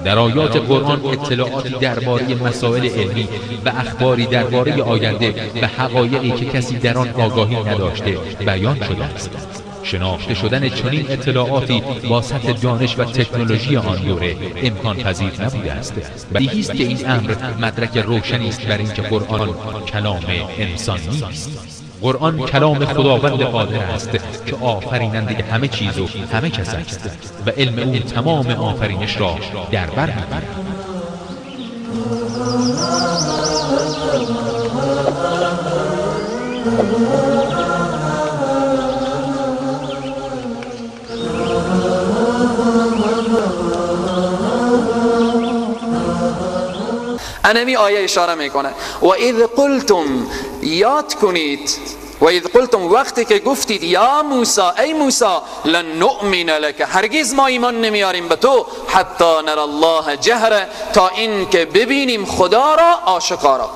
در آیات قرآن اطلاعاتی درباره مسائل علمی و اخباری درباره آینده و حقایقی که کسی در آن آگاهی نداشته بیان شده است. شناخته شدن چنین اطلاعاتی با سطح دانش و تکنولوژی آن دوره امکان پذیر نبوده است. بدیهی است که این امر مدرک روشنی است بر اینکه قرآن کلام انسان نیست. قرآن کلام خداوند قادر است که آفریننده همه چیز و همه کس است و علم او تمام آفرینش را در بر می‌گیرد. انمی آیه اشاره میکنه و اذ قلتم، یاد کنید، و اذ قلتم وقتی که گفتید یا موسی، ای موسی، لن نؤمن لك، هرگز ما ایمان نمیاریم به تو، حتی نر الله جهره، تا اینکه ببینیم خدا را آشکارا.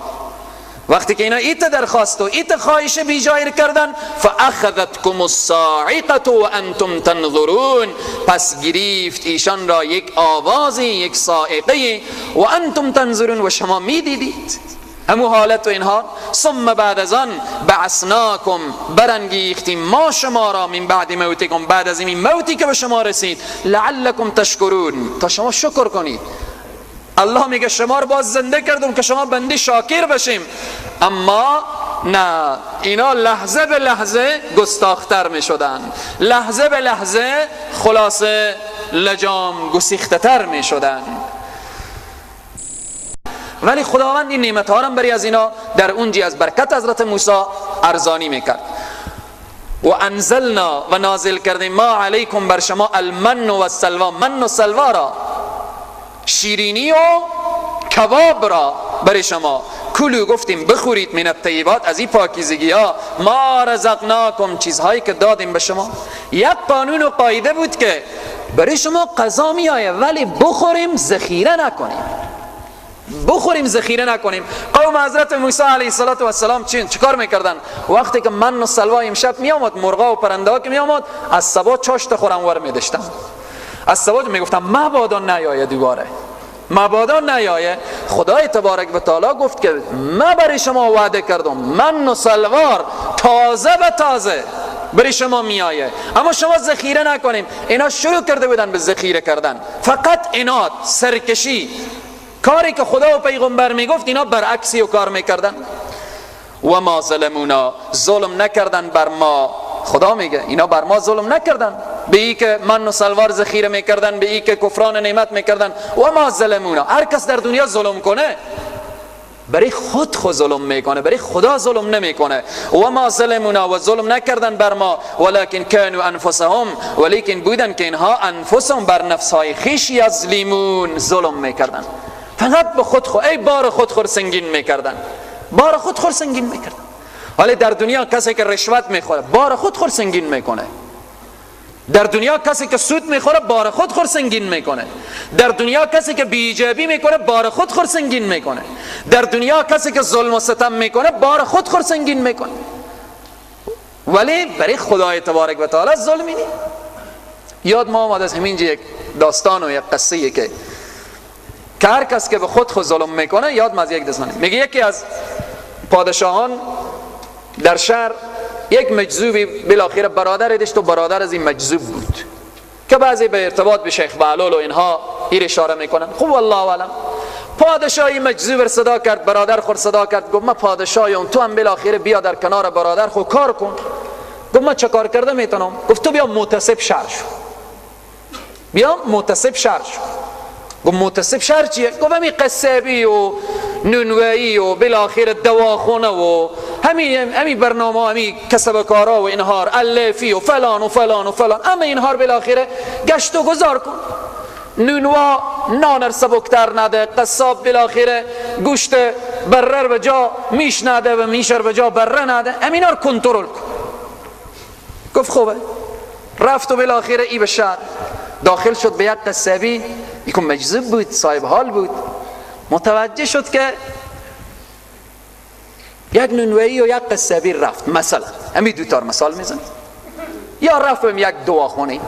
وقتی که اینا ایت درخواست و ایت خواهش بیجایر کردن، فاخذتكم الصاعقه وانتم تنظرون، پس گرفت ایشان را یک آوازی، یک صاعقه، و انتم تنظرون، و شما میدیدید همو حالت و اینها. ثم بعد از آن بعثناکم، برانگیختیم ما شما را، من بعد موتکم، بعد از این موتی که به شما رسید، لعلکم تشکرون، تا شما شکر کنید. الله میگه شما رو باز زنده کردم که شما بنده شاکر بشیم، اما نه، اینا لحظه به لحظه گستاختر میشدن، لحظه به لحظه خلاصه لجام گسیخته تر میشدن. ولی خداوند این نعمت ها را برای از اینا در اونجی از برکت حضرت موسی ارزانی میکرد. و انزلنا، و نازل کردیم، ما علیکم، بر شما، المن و السلوی، من و سلوا را، شیرینی و کباب را برای شما. کلو، گفتیم بخورید، من الطیبات، از این پاکیزگی ها، ما رزقناکم، چیزهایی که دادیم به شما. یک قانون و قاعده بود که برای شما قضا می آیه، ولی بخوریم ذخیره نکنیم، بخوریم ذخیره نکنیم. قوم حضرت موسی علیه السلام چیکار میکردن؟ وقتی که من و سلوا امشب می آمد، مرغا و پرنده ها که می آمد، از صبح چاشت خورم ور می داشتم، از صبح میگفتم مبادا نیایه دوباره، مبادا نیایه. خدای تبارک و تعالی گفت که من برای شما وعده کردم، من و سلوار تازه به تازه برای شما میایه، اما شما ذخیره نکنیم. اینا شروع کرده بودن به ذخیره کردن، فقط عناد، سرکشی، کاری که خدا و پیغمبر میگفت اینا برعکسی و کار میکردن. و ما ظلمونا، ظلم نکردن بر ما. خدا میگه اینا بر ما ظلم نکردن، به ای که من و سلوار ذخیره میکردن، به ای که کفران نعمت میکردن. و ما ظلمونا، هر کس در دنیا ظلم کنه برای خود خود ظلم میکنه، برای خدا ظلم نمیکنه. و ما ظلمونا، و ظلم نکردن بر ما، ولکن کانوا انفسهم، ولیکن بودن که اینها انفسهم، بر نفسهای خویش یظلمون، ظلم میکردن. فقط به خود خود، ای بار خود خور سنگین میکردن، بار خود خور سنگین میکردن. حالا در دنیا کسی که رشوت میخوره بار خود خور سنگین میکنه، در دنیا کسی که سود میخوره بار خود خور سنگین میکنه، در دنیا کسی که بی‌ایجابی میکنه بار خود خور سنگین میکنه، در دنیا کسی که ظلم و ستم میکنه بار خود خور سنگین میکنه. ولی برای خدای تبارک و تعالی ظلمی نیست. یاد ما آمد از همینجا یک داستان و یک قصه که هر کس که به خود خود ظلم میکنه، یاد ما از یک داستانه میگه. یکی از پادشاهان در شهر یک مجذوبی بالاخره برادر داشت و برادر از این مجذوب بود که بعضی به ارتباط به شیخ بعلول و اینها ایر اشاره میکنن. خب والله اعلم. پادشاهی مجذوب صدا کرد، برادر خود صدا کرد، گفت من پادشاهیم، تو هم بالاخره بیا در کنار برادر خود کار کن. گفت من چه کار کرده میتونم؟ گفت تو بیا محتسب شهر شو، بیا محتسب شهر شو. گفت محتسب شهر چیه؟ گفت همین قصابی و نونوایی و بالاخره دواخونه و همین برنامه، همین کسب کارا و اینها، الفی و فلان و فلان و فلان، اما اینها بالاخره گشت و گذار کن. نونوا نان سبکتر نده، قصاب بالاخره گوشت برر به جا میش نده و میشر به جا بره نده، همینا رو کنترل کن. گفت خوبه. رفت و بالاخره ای به شهر داخل شد به یک قصابی، یکم مجذوب بود، صاحب حال بود، متوجه شد که یک نونوایی و یک قصابی رفت مثلا، همین دو تا مثال میزنم، یا رفتم یک دواخونه.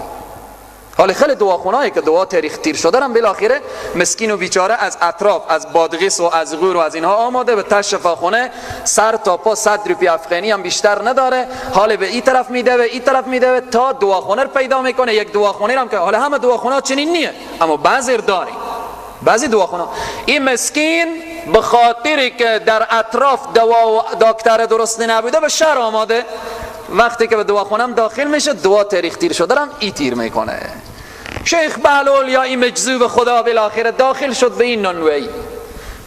حالا خیلی دواخونهایی که دوا تاریخ تیر شده هم بالاخره مسکین و بیچاره از اطراف، از بادغیس و از غور و از اینها آماده به تش شفاخونه، سر تا پا 100 روپیه افغانی هم بیشتر نداره، حالا به این طرف میده و این طرف میده تا دواخونه رو پیدا میکنه. یک دواخونه هم که حالا همه دواخونه چنین نیه، اما بعضی داره، بعضی دواخونه این مسکین به خاطری که در اطراف دوا و دکتر درست نبوده به شهر آماده، وقتی که به دواخونم داخل میشه دوا تاریخ تیر شده هم ای تیر میکنه. شیخ بهلول یا این مجذوب خدا بالاخره داخل شد به این نانوایی،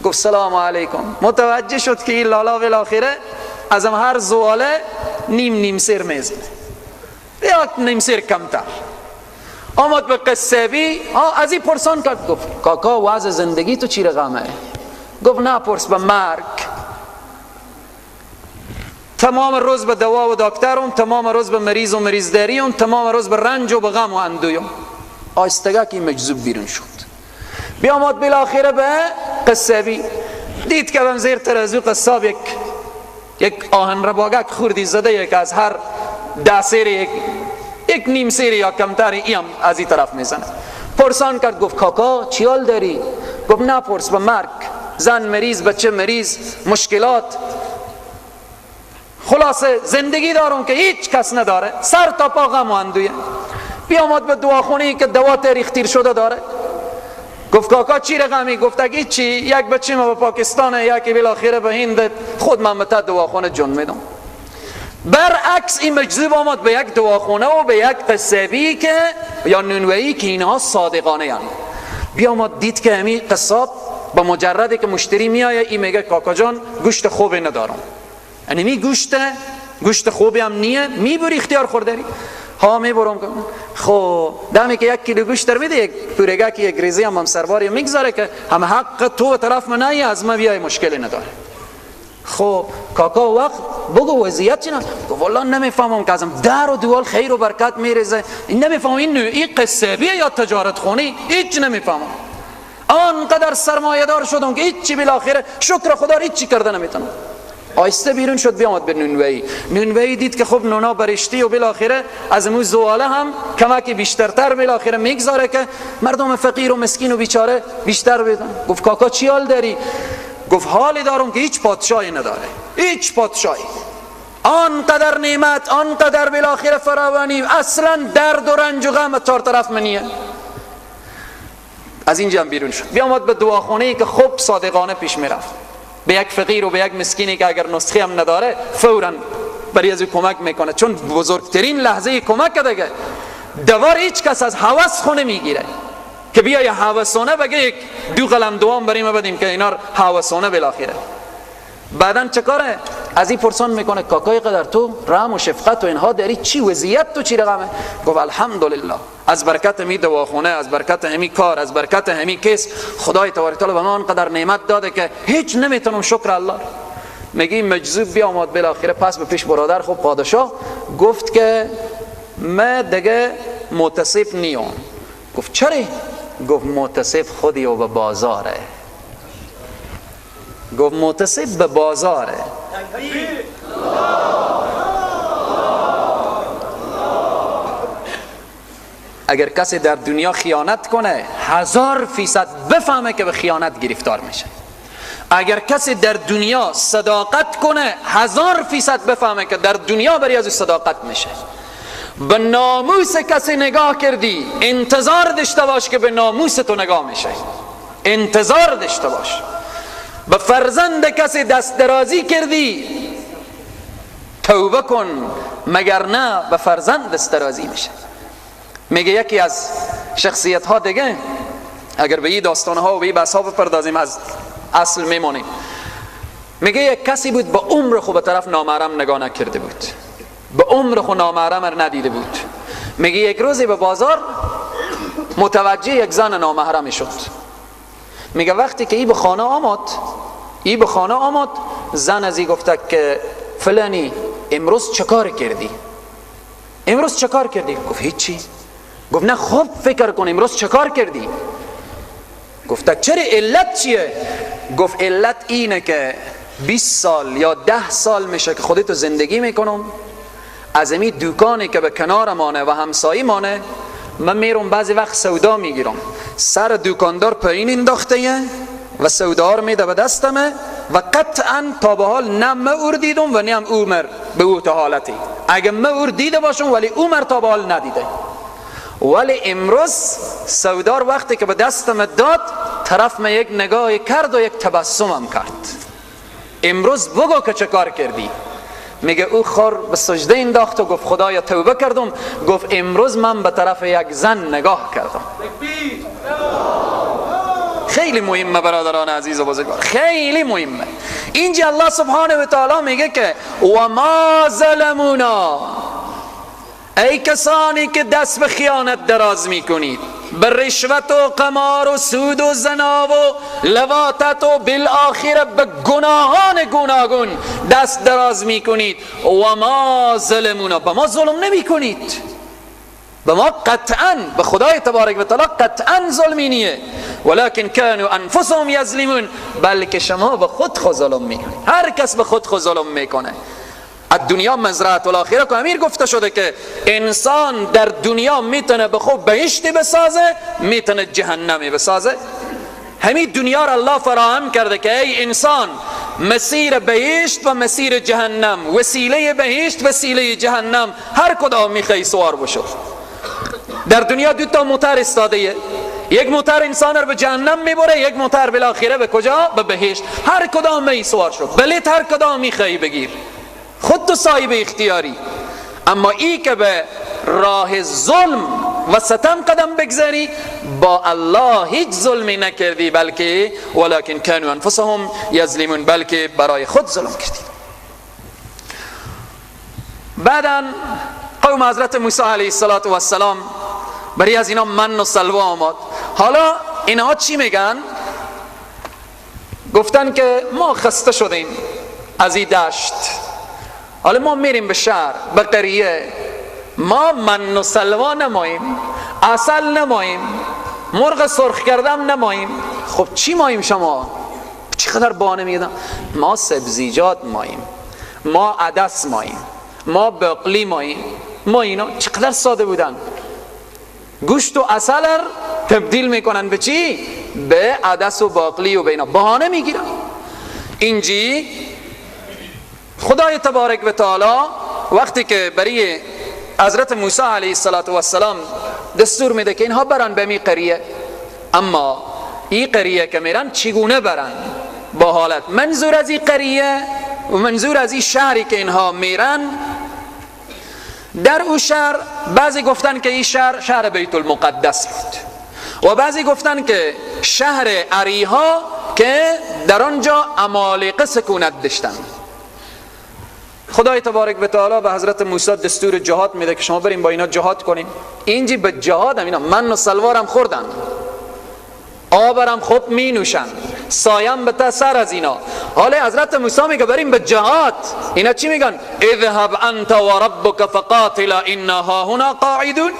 گفت سلام علیکم. متوجه شد که این لالا بالاخره از هر زواله نیم نیم سیر میزنه یا نیم سیر کمتر. آمد به قصابی، از این پرسان کرد، گفت کاکا وضع زندگی تو چی رقمه؟ گفت نه پرس به مرگ، تمام روز به دوا و دکترم، تمام روز به مریض و مریض داریم، تمام روز به رنج و به غم و اندویم. آهستگه که مجذوب بیرون شد، بیامد بالاخره به قصابی، دید که بم زیر ترازو قصاب یک آهن رباگک خوردی زده، یک از هر 10 سیر یک نیم سیر یا کمتر ایم از این طرف میزنه. پرسان کرد، گفت کاکا چی حال داری؟ گفت نه پرس به مرگ، زن مریض، بچه مریض، مشکلات، خلاصه زندگی دارم که هیچ کس نداره، سر تا پا غم و اندویه. بیامد به دواخونه که دوا تاریخ تیر شده داره، گفت کاکا چی رقمی؟ گفت اگه چی، یک بچه ما به پاکستانه، یکی بالاخره به هند، خود من به تا دواخونه جون میدم. برعکس این مجذوب آمد به یک دواخونه و به یک قصابی که یا نونوایی که اینها صادقانه یعنی. بیامد دید که همین قصاب با مجردی که مشتری میایه این میگه کاکا جان گوشت خوبی ندارم، یعنی می گوشت خوبی هم نیه، میبری اختیار خورداری ها میبرم. خب دمی که 1 کیلو گوشت در میده، یک پورگه که یک ریزی هم سرباری میگذاره که هم حق تو طرف من نیه، از ما بیای مشکلی نداره. خب کاکا وقت بگو وضعیت چی؟ گفت والله نمیفهمم که ازم در و دیوال خیر و برکت میریزه، نمیفهمم این قصابیه یا تجارت خونی، هیچ نمیفهمم. آنقدر سرمایه دار شدم که هیچی بالاخره شکر خدا هیچی کرده نمیتونم. آیسته بیرون شد، بیامد به نونوایی. نونوایی دید که خب نونا برشتی و بالاخره از امو زواله هم کمکی بیشترتر بالاخره میگذاره که مردم فقیر و مسکین و بیچاره بیشتر بدن. گفت کاکا چی حال داری؟ گفت حالی دارم که هیچ پادشاهی نداره، هیچ پادشاهی، آنقدر نعمت، آنقدر بالاخره فراوانی، اصلا درد و رنج و غم چهار طرف منیه. از اینجا هم بیرون شد، بیامد به دواخونه که خب صادقانه پیش میرفت، به یک فقیر و به یک مسکینی که اگر نسخه هم نداره فوراً برای از او کمک میکنه، چون بزرگترین لحظه کمک دیگه دوار هیچ کس از هوس خونه میگیره که بیای هوسانه بگه یک دو قلم دوام برای ما بدیم که اینا هوسانه بالاخره. بعدن چه کاره؟ از این پرسان میکنه کاکای قدر تو رحم و شفقت و اینها داری، چی وضعیت تو چی رقمه؟ گفت الحمدلله از برکت همی دواخونه، از برکت همی کار، از برکت همی کیس، خدای تبارک تعالی به من قدر نعمت داده که هیچ نمیتونم شکر الله. میگه مجذوب بیامد بالاخره پس به پیش برادر خب پادشاه، گفت که من دیگه متصف نیام. گفت چرا؟ گفت متصف خودی و به بازاره. گفت متصف به بازاره. اگر کسی در دنیا خیانت کنه 1000% بفهمه که به خیانت گرفتار میشه. اگر کسی در دنیا صداقت کنه 1000% بفهمه که در دنیا برای از صداقت میشه. به ناموس کسی نگاه کردی انتظار داشته باش که به ناموس تو نگاه میشه، انتظار داشته باش. به فرزند کسی دست درازی کردی توبه کن، مگر نه به فرزند دست درازی میشه. میگه یکی از شخصیت ها دیگه، اگر به این داستان ها و به این بحث ها بپردازیم از اصل میمانیم. میگه یک کسی بود با عمر خود به طرف نامحرم نگاه نکرده بود، به عمر خود نامحرم را ندیده بود. میگه یک روزی به بازار متوجه یک زن نامحرم شد. میگه وقتی که ای به خانه آمد، ای به خانه آمد، زن از ای گفته که فلانی امروز چه کار کردی؟ امروز چه کار کردی؟ گفت هیچی. گفت نه خوب فکر کن امروز چه کار کردی؟ گفت چرا، علت چیه؟ گفت علت اینه که 20 سال یا 10 سال میشه که خودتو زندگی میکنم، از امی دوکانی که به کنار مانه و همسایه مانه من میرم بعضی وقت سودا میگیرم، سر دوکاندار پایین انداخته و سودا رو میده به دستمه و قطعا تا به حال نه من اور دیدم و نه هم عمر به او تا حالتی، اگه من اور دیده باشم ولی عمر تا به حال ندیده. ولی امروز سودار وقتی که به دستم داد طرف من یک نگاه کرد و یک تبسمم کرد. امروز بگو که چه کار کردی؟ میگه او خور به سجده انداخت و گفت خدایا توبه کردم. گفت امروز من به طرف یک زن نگاه کردم. خیلی مهمه برادران عزیز و بزرگوار، خیلی مهمه. اینجا الله سبحانه و تعالی میگه که و ما ظلمونا، ای کسانی که دست به خیانت دراز میکنید، به رشوت و قمار و سود و زنا و لواطت و بالآخره به گناهان گوناگون دست دراز میکنید، و ما ظلمونا، به ما ظلم نمیکنید، به ما قطعا، به خدای تبارک و تعالی قطعا ظلمی نیه، ولكن كانوا انفسهم یظلمون، بلکه شما به خود خود ظلم میکنید. هر کس به خود خود ظلم میکنه. الدنیا مزرعة الاخره که امیر گفته شده که انسان در دنیا میتونه به خود بهشتی بسازه، میتونه جهنمی بسازه. همین دنیا را الله فراهم کرده که ای انسان مسیر بهشت و مسیر جهنم، وسیله بهشت وسیله جهنم، هر کدام میخوای سوار بشو. در دنیا دو تا موتر استاده، یک موتر انسان رو به جهنم میبره، یک موتر بالاخره به کجا؟ به بهشت. هر کدام می سوار شو، بلیت هر کدام میخوای بگیر، خود تو صاحب اختیاری. اما ای که به راه ظلم و ستم قدم بگذاری، با الله هیچ ظلمی نکردی، بلکه ولکن كانوا انفسهم یظلمون، بلکه برای خود ظلم کردی. بعدا قوم حضرت موسی علیه السلام برای از اینا من و سلوا آمد. حالا اینها چی میگن؟ گفتن که ما خسته شدیم از این دشت، حالا ما میریم به شهر، به قریه، ما من و سلوا نماییم، عسل نماییم، مرغ سرخ کردم نماییم. خب چی ماییم شما؟ چقدر بهانه میدم؟ ما سبزیجات ماییم، ما عدس ماییم، ما بقلی ماییم، ما اینا. چقدر ساده بودن. گوشت و عسل تبدیل میکنن به چی؟ به عدس و باقلی و به اینا بهانه میگیرن. اینجی خدای تبارک و تعالی وقتی که برای حضرت موسی علیه السلام دستور میده که اینها برن به می قریه، اما این قریه که میرن چگونه برن؟ با حالت. منظور از این قریه و منظور از این شهری که اینها میرن، در او شهر بعضی گفتن که این شهر شهر بیت المقدس بود و بعضی گفتن که شهر عریها که در آنجا عمالقه سکونت داشتن. خدای تبارک و تعالی به حضرت موسی دستور جهاد میده که شما بریم با اینا جهاد کنیم. اینجی به جهاد هم اینا من و سلوارم خوردن، آبرم خوب می نوشن، سایم به سر از اینا. حالا حضرت موسی میگه بریم به جهاد. اینا چی میگن؟ اذهب انت و ربک فقاتلا انا هاهنا قاعدون.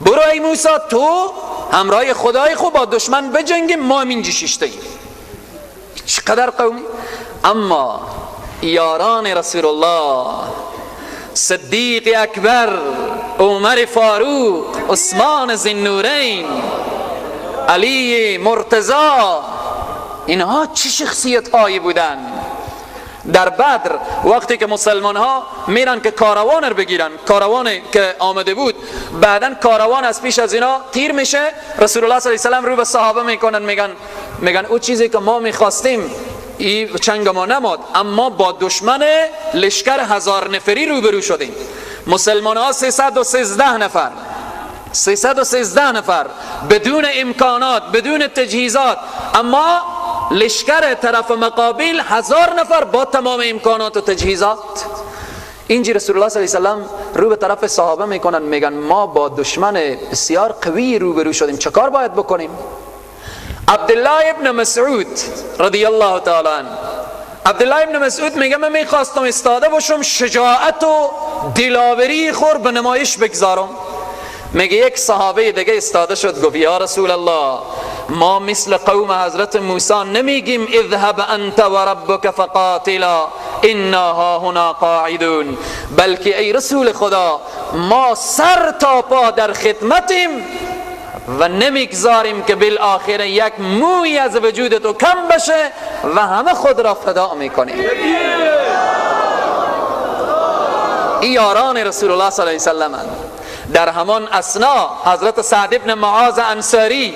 برو ای موسی تو همراه خدای خود با دشمن بجنگیم، ما هم اینجا شیشتگیم. چقدر قومی. اما یاران رسول الله، صدیق اکبر، عمر فاروق، عثمان ذوالنورین، علی مرتضی، اینها چه شخصیت هایی بودن؟ در بدر وقتی که مسلمان ها میرن که کاروان رو بگیرن، کاروان که آمده بود، بعدا کاروان از پیش از اینا تیر میشه. رسول الله صلی الله علیه و سلم رو به صحابه میکنن، میگن او چیزی که ما میخواستیم ای چنگ ما نماد، اما با دشمن لشکر 1000 نفری روبرو شدیم. مسلمان ها 313 نفر، 313 نفر بدون امکانات، بدون تجهیزات، اما لشکر طرف مقابل 1000 نفر با تمام امکانات و تجهیزات. اینجی رسول الله صلی الله علیه و سلم رو به طرف صحابه میکنن، میگن ما با دشمن بسیار قوی روبرو شدیم، چه کار باید بکنیم؟ عبدالله ابن مسعود رضی الله تعالی عنه، عبدالله ابن مسعود میگه من میخواستم استاده باشم، شجاعت و دلاوری خور به نمایش بگذارم. میگه یک صحابه دیگه استاده شد، گفت یا رسول الله، ما مثل قوم حضرت موسی نمیگیم اذهب انت و ربک فقاتلا انا هاهنا قاعدون، بلکه ای رسول خدا ما سر تا پا در خدمتیم و نمیگذاریم که بالآخره یک موی از وجود تو کم بشه و همه خود را فدا میکنیم. ای یاران رسول الله صلی الله علیه وسلم. در همان اثنا حضرت سعد ابن معاذ انصاری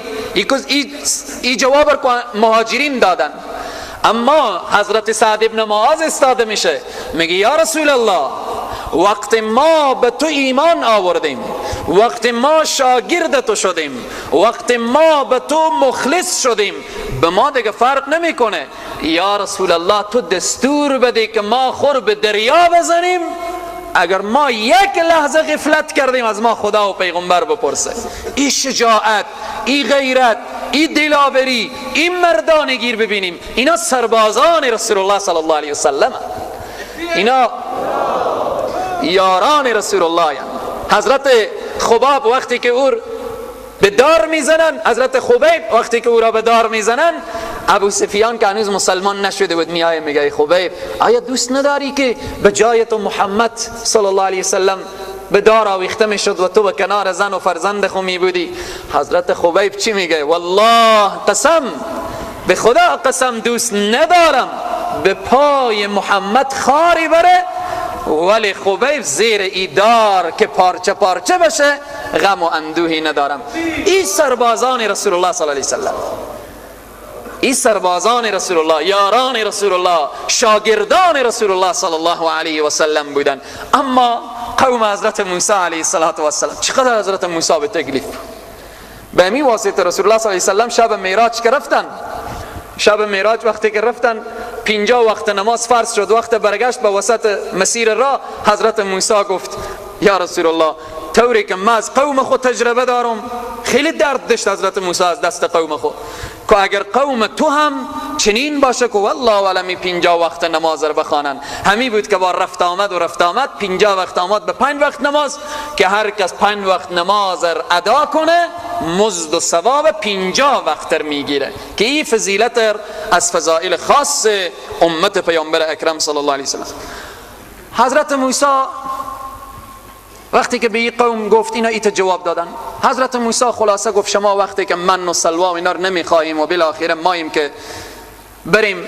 ای جواب را مهاجرین دادن، اما حضرت سعد ابن معاذ استاده میشه، میگه یا رسول الله، وقت ما به تو ایمان آوردیم، وقت ما شاگرد تو شدیم، وقت ما به تو مخلص شدیم، به ما دیگه فرق نمیکنه. یا رسول الله تو دستور بده که ما خور به دریا بزنیم، اگر ما یک لحظه غفلت کردیم از ما خدا و پیغمبر بپرسه. ای شجاعت، ای غیرت، ای دلاوری، ای مردانگیر ببینیم. اینا سربازان رسول الله صلی الله علیه وسلم، اینا یاران رسول الله. حضرت خباب وقتی که او به دار میزنن، حضرت خبیب وقتی که او را به دار میزنن، ابو سفیان که هنوز مسلمان نشده بود میایه میگه خبیب آیا دوست نداری که به جای تو محمد صلی الله علیه وسلم به دار آویخته میشد و تو به کنار زن و فرزند خو می بودی؟ حضرت خبیب چی میگه؟ والله قسم به خدا قسم دوست ندارم به پای محمد خاری بره، ولی خبیب زیر ای دار که پارچه پارچه بشه غم و اندوهی ندارم. ای سربازان رسول الله صلی الله علیه وسلم، ای سربازان رسول الله، یاران رسول الله، شاگردان رسول الله صلی الله علیه و سلم بودن. اما قوم حضرت موسی علیه السلام چقدر حضرت موسی به تکلیف به همین واسطه رسول الله صلی الله علیه و سلم شب معراج که رفتن، شب معراج وقتی که رفتن 50 وقت نماز فرض شد، وقت برگشت به وسط مسیر راه حضرت موسی گفت یا رسول الله طوری که من از قوم خود تجربه دارم، خیلی درد داشت حضرت موسی از دست قوم خود، که اگر قوم تو هم چنین باشه که والله علمی 50 وقت نماز رو بخوانن. همی بود که با رفت آمد و رفت آمد 50 وقت آمد به 5 وقت نماز، که هر کس 5 وقت نماز رو ادا کنه مزد و ثواب 50 وقت رو میگیره، که این فضیلت از فضائل خاص امت پیامبر اکرم صلی الله علیه وسلم. حضرت موسی وقتی که به این قوم گفت اینا ایت جواب دادن، حضرت موسی خلاصه گفت شما وقتی که من و سلوا و اینا رو نمیخواهیم و بالاخره ماییم که بریم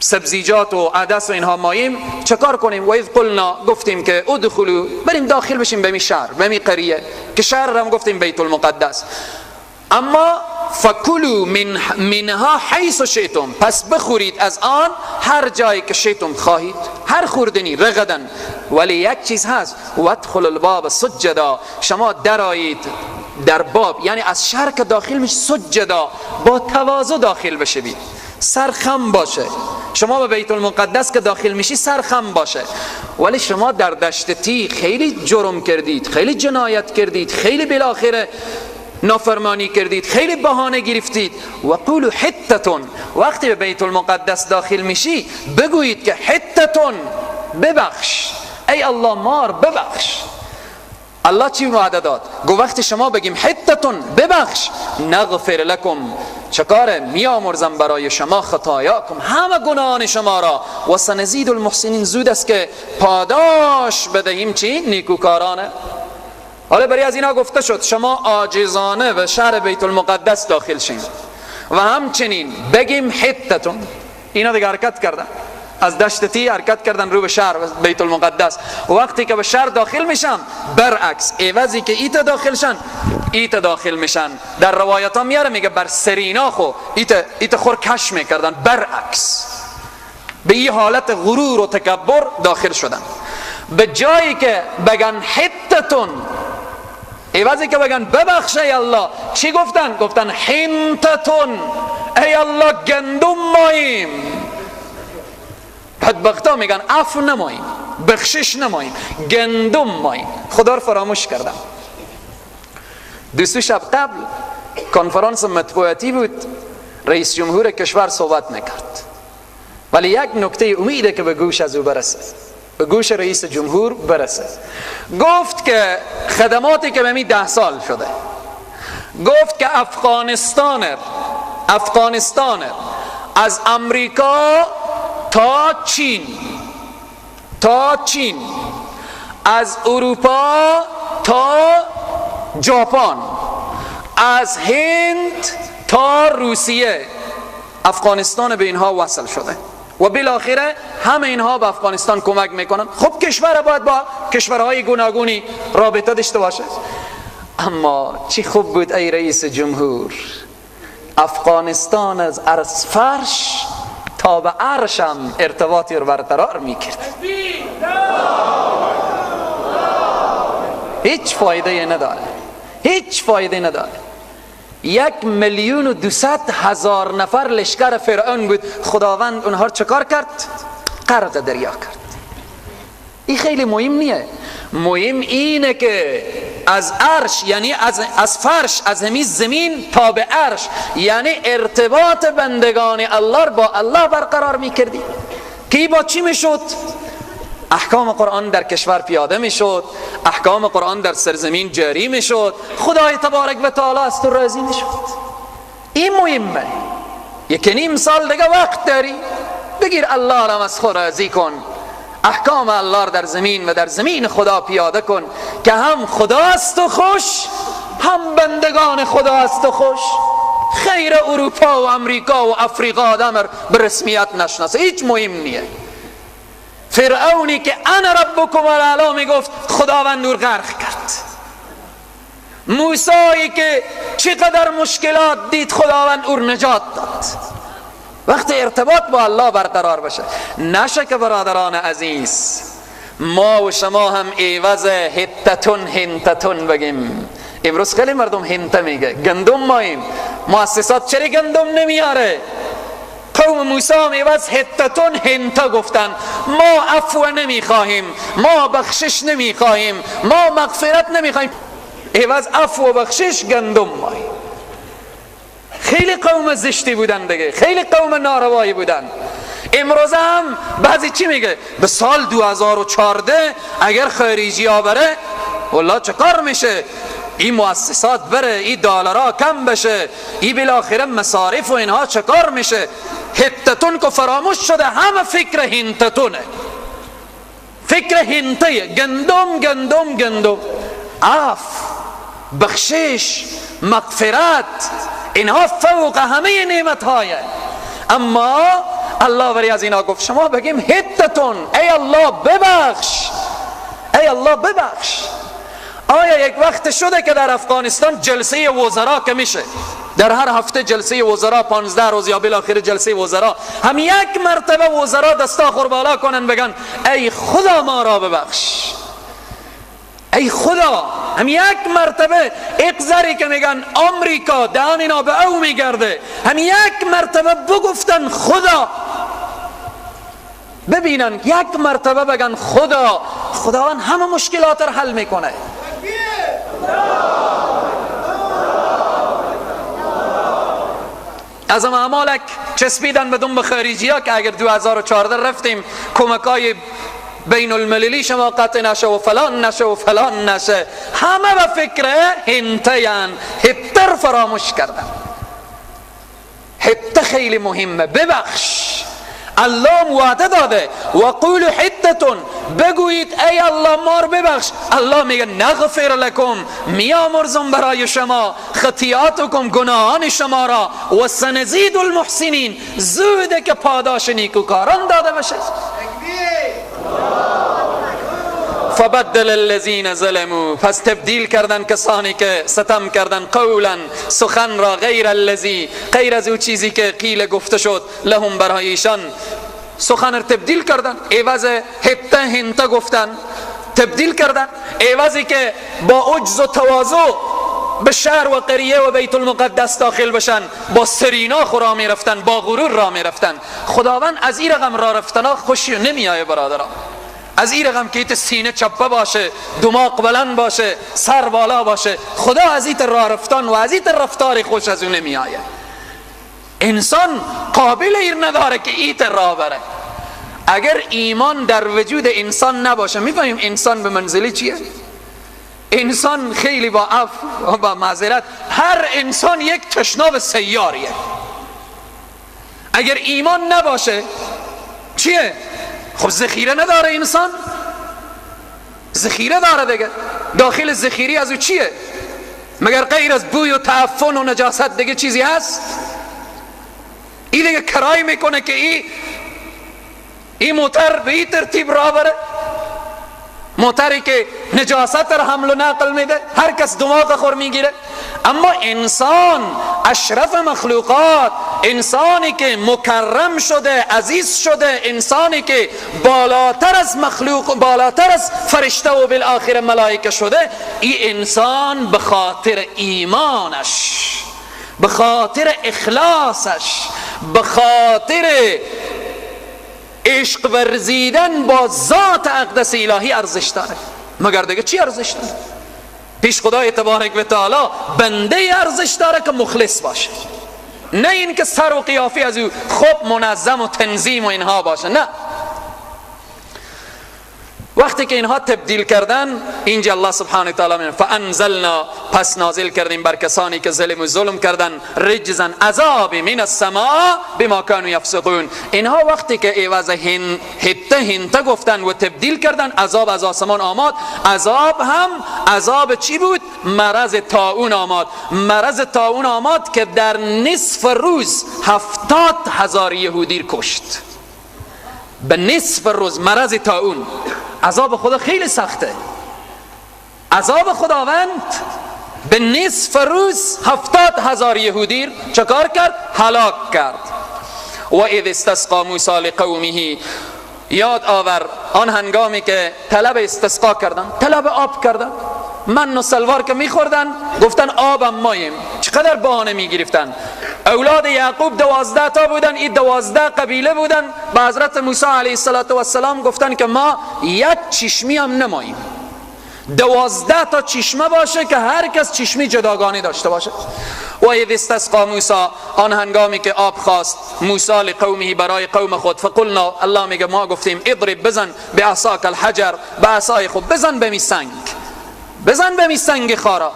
سبزیجات و عدس و اینها ماییم، چه کار کنیم؟ و اذ قلنا گفتیم که ادخلوا، بریم داخل بشیم به می شهر، به می قریه، که شهر هم گفتیم بیت المقدس. اما فکلوا منها حیث شئتم، پس بخورید از آن هر جایی که شئتم خواهید، هر خوردنی رغدن. ولی یک چیز هست، وادخلوا الباب سجدا، شما درآیید در باب، یعنی از شهر که داخل میش سجدا، با تواضع داخل بشوید، سرخم باشه. شما به بیت المقدس که داخل میشی سرخم باشه، ولی شما در دشت تی خیلی جرم کردید، خیلی جنایت کردید، خیلی بالاخره نافرمانی کردید، خیلی بهانه گرفتید. و قولوا حتتون، وقتی به بیت المقدس داخل میشی بگویید که حتتون، ببخش ای الله مار ببخش. الله چی وعده داد؟ گفت وقتی شما بگیم حتتون ببخش، نغفر لکم، چکاره؟ میامرزم برای شما خطایاکم، همه گناهان شما را، و سنزید المحسنین، زود است که پاداش بدهیم چی؟ نیکوکارانه. حالا برای از اینا گفته شد شما عاجزانه به شهر بیت المقدس داخل شین و همچنین بگیم حتتون. اینا دیگه حرکت کردن، از دشت تی حرکت کردن رو به شهر بیت المقدس. وقتی که به شهر داخل میشن برعکس، عوضی که ایت داخل شن ایت داخل میشن. در روایت ها میاره میگه بر سرینا خو ایت خور کش میکردن، برعکس به این حالت غرور و تکبر داخل شدن. به جایی که بگن حتتون، عوضی که بگن ببخش ای الله، چی گفتن؟ گفتن حنتتون، ای الله گندم ماییم. بدبختا میگن عفو نماییم، بخشش نماییم، گندم ماییم. خدا رو فراموش کردم. 2 شب قبل کنفرانس مطبوعاتی بود، رئیس جمهور کشور صحبت میکرد، ولی یک نکته امیده که به گوش از او برسه. به گوش رئیس جمهور برسه. گفت که خدماتی که به می 10 سال شده، گفت که افغانستان از امریکا تا چین، از اروپا تا ژاپن، از هند تا روسیه، افغانستان به اینها وصل شده و بالاخره همه اینها به افغانستان کمک میکنن. خب کشور باید با کشورهای گوناگونی رابطه داشته باشه. اما چی خوب بود ای رئیس جمهور، افغانستان از فرش تا به عرشم ارتباطی رو برقرار میکرد. هیچ فایده نداره، هیچ فایده نداره. 1,200,000 نفر لشکر فرعون بود، خداوند اونها چکار کرد؟ غرق دریا کرد. این خیلی مهم نیه، مهم اینه که از عرش، یعنی از فرش، از همین زمین تا به عرش، یعنی ارتباط بندگان الله با الله برقرار میکردی. کی با چی میشد؟ احکام قرآن در کشور پیاده میشد، احکام قرآن در سرزمین جاری میشد، خدای تبارک و تعالی از تو راضی میشد. این مهمه. 1.5 سال دیگه وقت داری، بگیر الله را از خود راضی کن، احکام الله در زمین و در زمین خدا پیاده کن که هم خداست و خوش، هم بندگان خداست و خوش. خیر اروپا و امریکا و افریقا آدم به رسمیت نشناسه، هیچ مهم نیه. فرعونی که انا ربکم الاعلی میگفت، خداوند نور غرق کرد. موسایی که چقدر مشکلات دید، خداوند او نجات داد. وقتی ارتباط با الله برقرار بشه، نشه که برادران عزیز ما و شما هم عوض هتتون هنتتون بگیم. امروز خیلی مردم هنته میگه، گندم ماییم، مؤسسات چرا گندم نمیاره؟ قوم موسی هم عوض هتتون هنته گفتن. ما عفو نمیخواهیم، ما بخشش نمیخواهیم، ما مغفرت نمیخواهیم، عوض عفو و بخشش گندم ماییم. خیلی قوم زشتی بودن دیگه، خیلی قوم ناروایی بودن. امروز هم بعضی چی میگه؟ به سال 2014 اگر خارجی ها بره والله چه کار میشه، این مؤسسات بره، این دلارا کم بشه، این بالاخره مصارف و اینها چه کار میشه. هتتون که فراموش شده، همه فکر هنتتونه، فکر هنته، گندم گندم گندم. عفو، بخشش، مغفرت، اینها فوق همه نعمت های. اما الله بری از اینا گفت شما بگیم هتتون، ای الله ببخش، ای الله ببخش. آیا یک وقت شده که در افغانستان جلسه وزرا که میشه، در هر هفته جلسه وزرا 15 روز یا بالاخره جلسه وزرا، هم یک مرتبه وزرا دستا خور بالا کنن بگن ای خدا ما را ببخش، ای خدا. هم یک مرتبه اقذری که میگن امریکا دهان اینا به او میگرده، هم یک مرتبه بگفتن خدا، ببینن یک مرتبه بگن خدا، خداوند همه مشکلات رو حل میکنه. از امالک چسبیدن به دنب خارجی ها که اگر 2014 رفتیم کمکای بین المللی شما قطع نشه و فلان نشه و فلان نشه، همه به فکر هنتین، هتر فراموش کردن. هت خیلی مهمه، ببخش. الله وعده داده و قول حتتون، بگویید ای الله ما رو ببخش. الله میگه نغفر لکم، میامرزم برای شما خطیاتکم، گناهان شما را، و سنزید المحسنین، زوده که پاداش نیکوکاران داده بشه. فبدل الذین ظلموا، پس تبدیل کردن کسانی که ستم کردن، قولا، سخن را، غیر الذی، غیر از او چیزی که قیل گفته شد، لهم برای ایشان، سخن را تبدیل کردن، عوض هته هنته گفتن تبدیل کردن، عوضی که با عجز و تواضع به شهر و قریه و بیت المقدس داخل بشن، با سرینا خورا می رفتن، با غرور را می رفتن. خداوند از این رقم را رفتنا خوشی نمی آیه برادران. از این رقم که ایت سینه چپه باشه، دماغ بلند باشه، سر بالا باشه، خدا از این راه رفتن و از این رفتار خوش از اون نمی آیه. انسان قابل ایر نداره که ایت راه بره. اگر ایمان در وجود انسان نباشه، میفهمیم انسان به منزله چیه؟ انسان خیلی با عفو و با معذرت، هر انسان یک تشناب سیاریه. اگر ایمان نباشه چیه؟ خب ذخیره نداره انسان، ذخیره داره دیگه، داخل ذخیره از او چیه؟ مگر غیر از بوی و تعفن و نجاست دیگه چیزی هست؟ این دیگه کرای میکنه که این موتر به این ترتیب را بره، موتری که نجاست را حمل و نقل میده، هر کس دماغ خور میگیره. اما انسان اشرف مخلوقات، انسانی که مکرم شده، عزیز شده، انسانی که بالاتر از مخلوق، بالاتر از فرشته و بالآخر ملائکه شده، این انسان به خاطر ایمانش، به خاطر اخلاصش، به خاطر عشق ورزیدن با ذات اقدس الهی ارزش داره. مگر دیگه چی ارزش داره؟ پیش خدای تبارک و تعالی بنده ارزش داره که مخلص باشه، نه این که سر و قیافی از او خوب منظم و تنظیم و اینها باشه، نه. وقتی که اینها تبدیل کردن، اینجا الله سبحانه و تعالی میگه فانزلنا، پس نازل کردیم بر کسانی که ظلم و ظلم کردن، رجزا عذاب من السماء بما كانوا یفسقون. اینها وقتی که عوض هنته هنته گفتن و تبدیل کردن، عذاب از آسمان آمد. عذاب هم عذاب چی بود؟ مرض طاعون آمد. مرض طاعون آمد که در نصف روز 70,000 یهودی کشت. به نصف روز مرض طاعون. عذاب خدا خیلی سخته. عذاب خداوند به نصف روز 70,000 یهودی چکار کرد؟ هلاک کرد. و اذ استسقا موسی لقومه، یاد آور آن هنگامی که طلب استسقا کردن، طلب آب کردن، من و سلوار که میخوردن گفتن آبم ماییم. چقدر بهانه میگرفتن. اولاد یعقوب 12 تا بودن، این 12 قبیله بودن. به حضرت موسی علیه السلام گفتن که ما یک چشمی هم نماییم، 12 تا چشمه باشه که هر کس چشمی جداگانه داشته باشه. و اذ استسقا موسی، آن هنگامی که آب خواست موسی لقومه، برای قوم خود، فقلنا، الله میگه ما گفتیم اضرب، بزن، بعصاک الحجر، به عصای خود بزن به سنگ، بزن به سنگ خارا.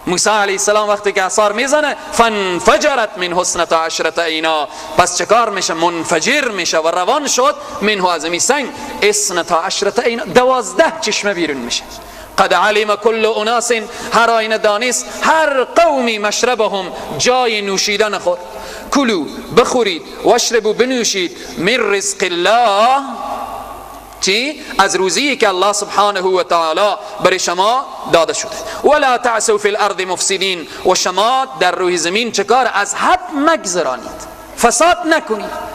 موسی علیه السلام وقتی که عصا میزنه، فانفجرت من حسنة عشرة عینا، پس چکار میشه؟ منفجر میشه و روان شد منه از می سنگ اثنتا عشرة عینا، 12 چشمه بیرون میشه. قد علم کل اناس، هر آینه دانست هر قومی مشربهم، جای نوشیدن خود. کلو، بخورید، واشربوا، بنوشید، من رزق الله، چی؟ از روزی که الله سبحانه و تعالی برای شما داده شده. ولا تعثوا فی الارض مفسدین، و شما در روی زمین چکار؟ از حد مگذرانید، فساد نکنید.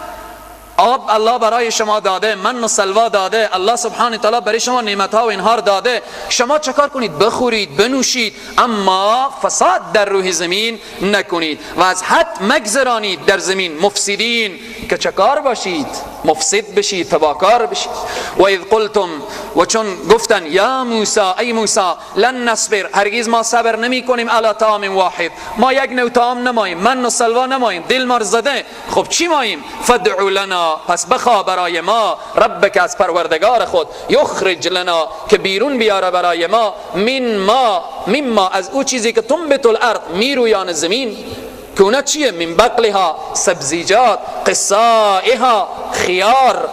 آب الله برای شما داده، من و سلوا داده، الله سبحانه تعالی برای شما نعمت ها و اینها داده، شما چکار کنید؟ بخورید، بنوشید، اما فساد در روی زمین نکنید و از حد مگذرانید در زمین. مفسدین که چکار باشید؟ مفسد بشید، تباکار بشید. و اذ قلتم، و چون گفتن یا موسی، ای موسی، لن نصبر، هرگز ما صبر نمی کنیم، علی طعام واحد، ما یک نوع طعام نماییم، من و سلوا نماییم، دل ما زده، خب چی ماییم؟ فدعو لنا، پس بخوا برای ما، ربک، از پروردگار خود، یخرج لنا، که بیرون بیاره برای ما، من ما، مما، از او چیزی که تنبت الارض، میرویان زمین، که اونا چیه؟ من بقلها، سبزیجات، قصائها، خیار،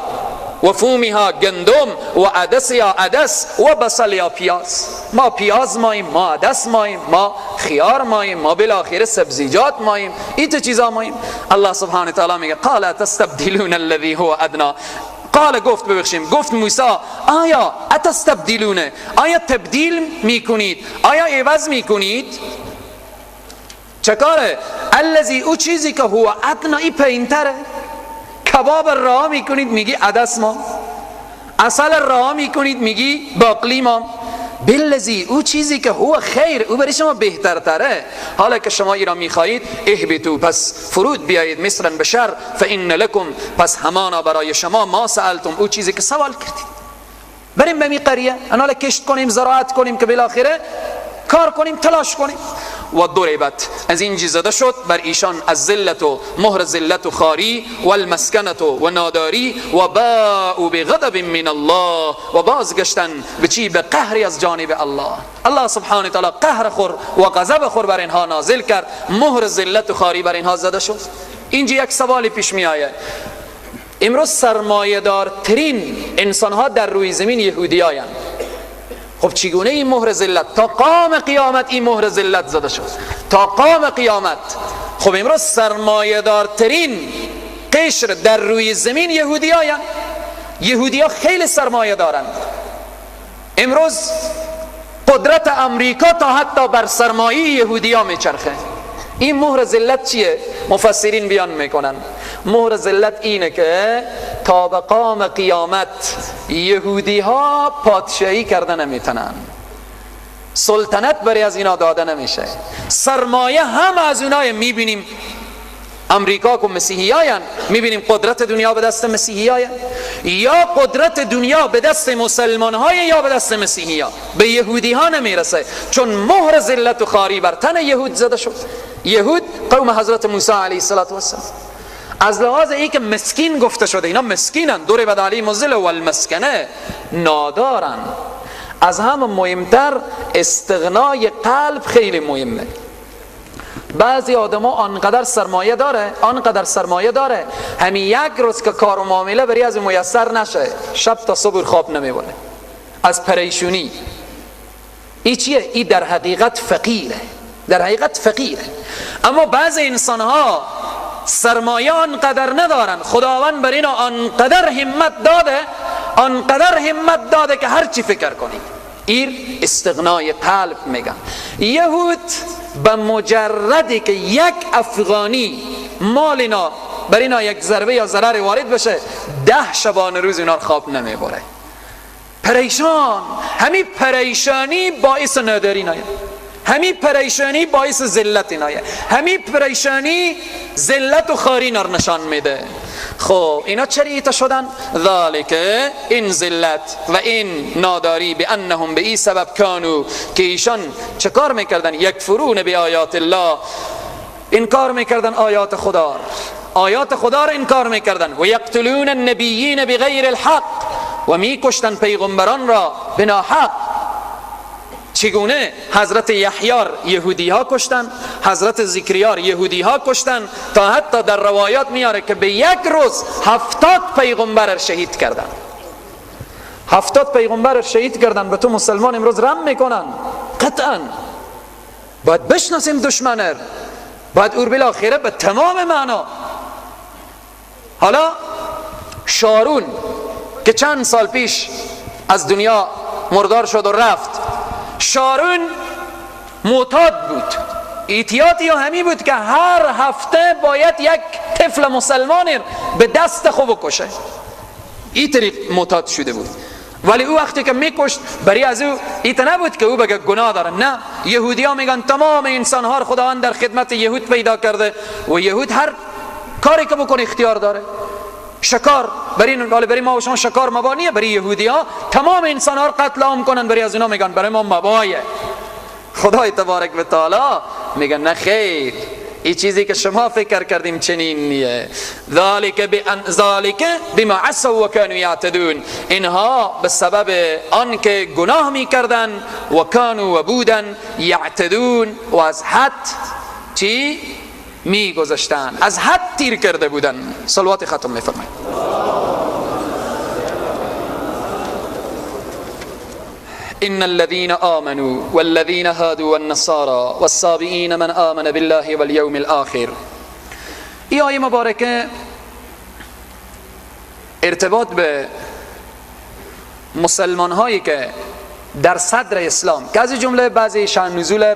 و فومها، گندم، و عدسها، عدس، و بصلها، پیاز. ما پیاز ماییم، ما عدس ماییم، ما خیار ماییم، ما بالاخره سبزیجات ماییم، این چیزا ماییم. الله سبحانه تعالی میگه قال تستبدلون الذي هو ادنا، قال، گفت، ببخشیم، گفت موسی، آیا اتستبدلون، آیا تبدیل میکنید، آیا عوض میکنید؟ چکاره؟ الذی، او چیزی که هو ادنا، ای پایینتره. کباب رها میکنید میگی عدس ما، عسل رها میکنید میگی باقلی ما. بالذی، او چیزی که هو خیر، او برای شما بهترتره. حالا که شما ای را میخواهید، اهبطوا، پس فرود بیایید، مصرا، به شهر، فان لکم، پس همانا برای شما، ما سألتم، او چیزی که سوال کردید. بریم به می قریه، انا کشت کنیم، زراعت کنیم که بالاخره کار کنیم، تلاش کنیم. و ضربت، از اینجی زده شد بر ایشان از ذلت و مهر ذلت و خاری و المسکنت و ناداری و باءوا بغضب من الله، و بازگشتن به چی؟ به قهری از جانب الله. الله سبحانه تعالی قهر خور و غضب خور بر اینها نازل کرد، مهر ذلت و خاری بر اینها زده شد. اینجا یک سوالی پیش می آید. امروز سرمایه دارترین انسان ها در روی زمین یهودی هایند. خب چگونه این مهر ذلت تا قام قیامت، این مهر ذلت زده شد تا قام قیامت؟ خب امروز سرمایه دارترین قشر در روی زمین یهودی هایند. یهودی ها خیلی سرمایه دارند. امروز قدرت امریکا تا حتی بر سرمایه یهودی ها میچرخه. این مهر ذلت چیه؟ مفسرین بیان میکنن مهر ذلت اینه که تا به قام قیامت یهودی ها پادشاهی کرده نمیتونن، سلطنت برای از اینا داده نمیشه، سرمایه هم از اونای. میبینیم امریکا که مسیحی هاین، میبینیم قدرت دنیا به دست مسیحی هاین، یا قدرت دنیا به دست مسلمان های یا به دست مسیحی ها، به یهودی ها نمیرسه، چون مهر ذلت و خاری بر تن یهود زده شد. یهود قوم حضرت موسی علیه السلام. از لحاظ ای که مسکین گفته شده، اینا مسکینن، ضربت علیهم الذله و المسکنه، نادارن. از همه مهمتر استغنای قلب خیلی مهمه. بعضی آدما آنقدر سرمایه داره، آنقدر سرمایه داره، همین یک روز که کار و معامله بری از میسر نشه، شب تا صبح خواب نمیبره از پریشونی. ای چیه؟ ای در حقیقت فقیره، در حقیقت فقیره. اما بعضی انسان ها سرمایه آنقدر ندارن، خداوند بر اینا آنقدر همت داده، آنقدر همت داده که هر چی فکر کنی. ایر استغنای قلب میگن. یهود به مجردی که یک افغانی مال اینا بر اینا یک ضربه یا ضرر وارد بشه، 10 شبانه روز اینا خواب نمیبره، پریشان. همین پریشانی باعث ناداری نایه، همین پریشانی باعث ذلت نایه، همین پریشانی ذلت و خاری نر نشان میده. خب اینا چرا ایتا شدن؟ ذالک، این ذلت و این ناداری، بانهم، به این سبب، کانو، که ایشان چه کار میکردن؟ یکفرون به آیات الله، انکار میکردن آیات خدا، آیات خدا را انکار میکردن. و یقتلون النبیین بغیر الحق، و میکشتن پیغمبران را بنا حق. چگونه؟ حضرت یحیی یهودی ها کشتن، حضرت زکریا یهودی ها کشتن، تا حتی در روایات میاره که به یک روز 70 پیغمبر شهید کردن. 70 پیغمبر شهید کردن. به تو مسلمان امروز رم میکنن. قطعا باید بشناسیم دشمنر، باید اور بالاخره به تمام معنا. حالا شارون که چند سال پیش از دنیا مردار شد و رفت، شارون معتاد بود، اعتیادی همی بود که هر هفته باید یک طفل مسلمان به دست خود بکشه. این طریق معتاد شده بود. ولی او وقتی که میکشت برای از او ایت نبود که او بگه گناه داره، نه. یهودی ها میگن تمام انسان ها خداوند در خدمت یهود پیدا کرده و یهود هر کاری که بکنه اختیار داره. شکار برای ما و شما شکار مبانیه، برای یهودی ها تمام انسان ها قتل عام کنن، برای از اینا میگن برای ما مبایه. خدای تبارک و تعالی میگن نه خیر، این چیزی که شما فکر کردیم چنین نیه. ذالک بما عصوا و كانوا یعتدون، اینها به سبب آن که گناه میکردن و کانوا و بودن، یعتدون و از حد چی میگذشتن، از حد تیر کرده بودن. صلوات ختم میفرمایید. إن الذين آمنوا والذين هادوا والنصارى والصابئين من آمن بالله واليوم الآخر. این آیه مبارکه ارتباط به مسلمان هایی که در صدر اسلام، که از جمله بعضی شأن نزول